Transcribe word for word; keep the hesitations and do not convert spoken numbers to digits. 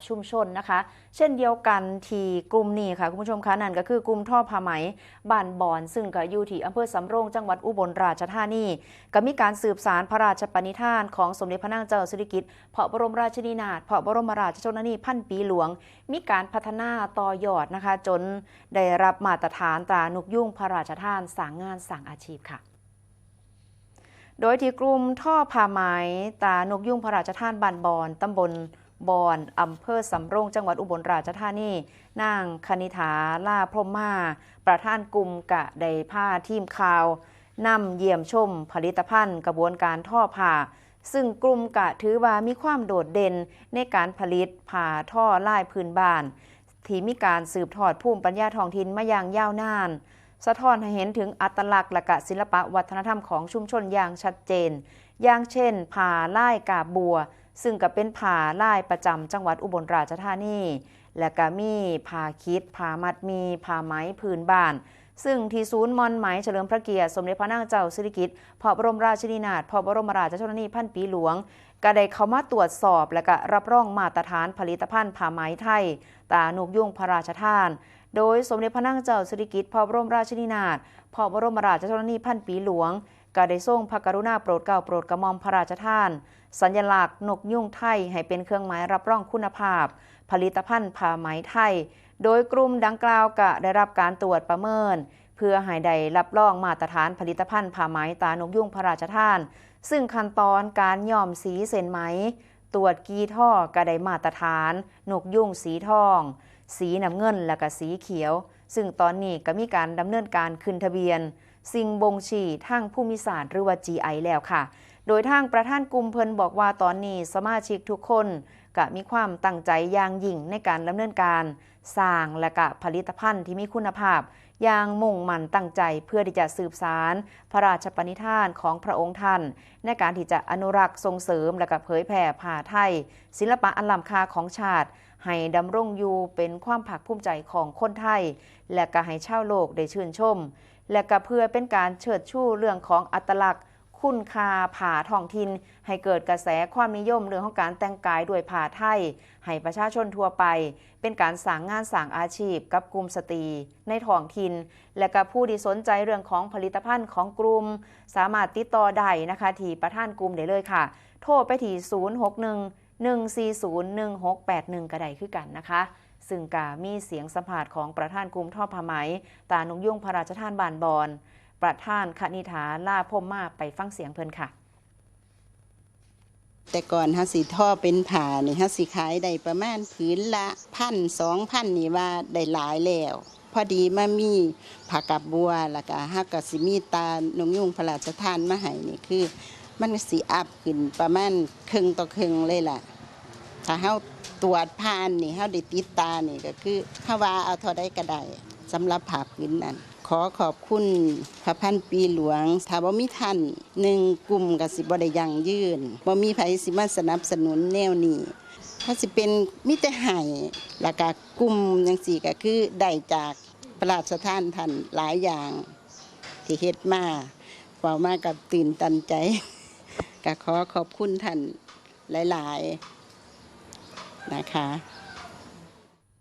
ชุมชนนะคะ เช่นเดียวกันที่กลุ่มนี้ค่ะคุณผู้ชมคะ นั่นก็คือกลุ่มทอผ้าไหมบ้านบอน ซึ่งก็อยู่ที่อำเภอสำโรงจังหวัดอุบลราชธานี ก็มีการสืบสานพระราชปณิธานของสมเด็จพระนางเจ้าสิริกิติ์พระบรมราชินีนาถพระบรมราชชนนีพันปีหลวง มีการพัฒนาต่อยอดนะคะ จนได้รับมาตรฐานตรานกยูงพระราชทานสร้างงานสร้างอาชีพค่ะ โดยที่กลุ่มทอผ้าไหมตรานกยูงพระราชทานบ้านบอน ตำบลบอน อำเภอสำโรง จังหวัดอุบลราชธานี นางคณิษฐา ลาพรหมมา ประธานกลุ่มกะได้พาทีมข่าวนำเยี่ยมชมผลิตภัณฑ์กระบวนการทอผ้า ซึ่งกลุ่มกะถือว่ามีความโดดเด่นในการผลิตผ้าทอลายพื้นบ้าน ที่มีการสืบทอดภูมิปัญญาท้องถิ่นมาอย่างยาวนาน สะท้อนให้เห็นถึงอัตลักษณ์และกะศิลปะวัฒนธรรมของชุมชนอย่างชัดเจน อย่างเช่น ผ้าลายกาบบัว ซึ่งก็เป็นผ้าลายประจำจังหวัดอุบลราชธานี และก็มีผ้าขิด ผ้ามัดหมี่ ผ้าไหมพื้นบ้าน ซึ่งที่ศูนย์หม่อนไหมเฉลิมพระเกียรติสมเด็จพระนางเจ้าสิริกิติ์พระบรมราชินีนาถพระบรมราชชนนีพันปีหลวง ก็ได้เข้ามาตรวจสอบและก็รับรองมาตรฐานผลิตภัณฑ์ผ้าไหมไทยตรานกยูงพระราชทาน โดยสมเด็จพระนางเจ้าสิริกิติ์พระบรมราชินีนาถพระบรมราชชนนีพันปีหลวง ก็ได้ทรงพระกรุณาโปรดเกล้าโปรดกระหม่อมพระราชทาน สัญลักษณ์นกยูงไทยให้เป็นเครื่องหมายรับรองคุณภาพ ผลิตภัณฑ์ผ้าไหมไทย โดยกลุ่มดังกล่าวก็ได้รับการตรวจประเมิน เพื่อให้ได้รับรองมาตรฐานผลิตภัณฑ์ผ้าไหมตรานกยูงพระราชทาน ซึ่งขั้นตอนการย้อมสีเส้นไหม ตรวจกี่ทอก็ได้มาตรฐาน นกยูงสีทอง สีน้ำเงิน และก็สีเขียว ซึ่งตอนนี้ก็มีการดำเนินการขึ้นทะเบียน สิ่งบ่งชี้ทางภูมิศาสตร์หรือว่า จี ไอ แล้วค่ะ โดยทางประธานกลุ่มเพิ่นบอกว่าตอนนี้สมาชิกทุกคนก็มีความตั้งใจอย่างยิ่งในการดำเนินการสร้างและก็ผลิตภัณฑ์ที่มีคุณภาพ อย่างมุ่งมั่นตั้งใจเพื่อที่จะสืบสานพระราชปณิธานของพระองค์ท่าน ในการที่จะอนุรักษ์ส่งเสริมและก็เผยแผ่ผ้าไทย ศิลปะอันล้ำค่าของชาติ ให้ดำรงอยู่เป็นความภาคภูมิใจของคนไทย และก็ให้ชาวโลกได้ชื่นชม และก็เพื่อเป็นการเชิดชูเรื่องของอัตลักษณ์ คุณค่าผ้าท้องถิ่น ให้เกิดกระแสความนิยมเรื่องของการแต่งกายด้วยผ้าไทย ให้ประชาชนทั่วไป เป็นการสร้างงานสร้างอาชีพกับกลุ่มสตรีในท้องถิ่น และก็ผู้ที่สนใจเรื่องของผลิตภัณฑ์ของกลุ่ม สามารถติดต่อได้นะคะ ที่ประธานกลุ่มได้เลยค่ะ โทรไปที่ ศูนย์หกหนึ่ง หนึ่งสี่ศูนย์ หนึ่งหกแปดหนึ่ง ก็ได้คือกันนะคะ ซึ่งก็มีเสียงสัมภาษณ์ของประธานกลุ่มทอผ้าไหมตรานกยูงพระราชทานบ้านบอน ประธานคณิษฐา ลาพรหมมา ไปฟังเสียงเพิ่นค่ะ แต่ก่อนเฮาสิทอเป็นผ้านี่เฮาสิขายได้ประมาณผืนละพันสองพันนี่ว่าได้หลายแล้ว พอดีมามีผ้ากาบบัว แล้วก็เฮาก็สิมีตรานกยูงพระราชทานมาให้นี่คือ มันสิอัพขึ้นประมาณครึ่งต่อครึ่งเลยล่ะ ถ้าเฮาตรวจผ่านนี่เฮาได้ติดตรานี่ก็คือเฮาว่าเอาเท่าใดก็ได้สำหรับผ้าผืนนั้น ขอขอบคุณพระพันปีหลวง ถ้าบ่มีท่านหนึ่งกลุ่มก็สิบ่ได้ยั่งยืน บ่มีไผสิมาสนับสนุนแนวนี้ ถ้าสิเป็นมีแต่ให้ แล้วก็กลุ่มจั่งซี้ก็คือได้จากพระราชทานท่านหลายอย่างที่เฮ็ดมา เว้ามากับตื่นตันใจ ก็ขอขอบคุณท่านหลายๆ นะคะ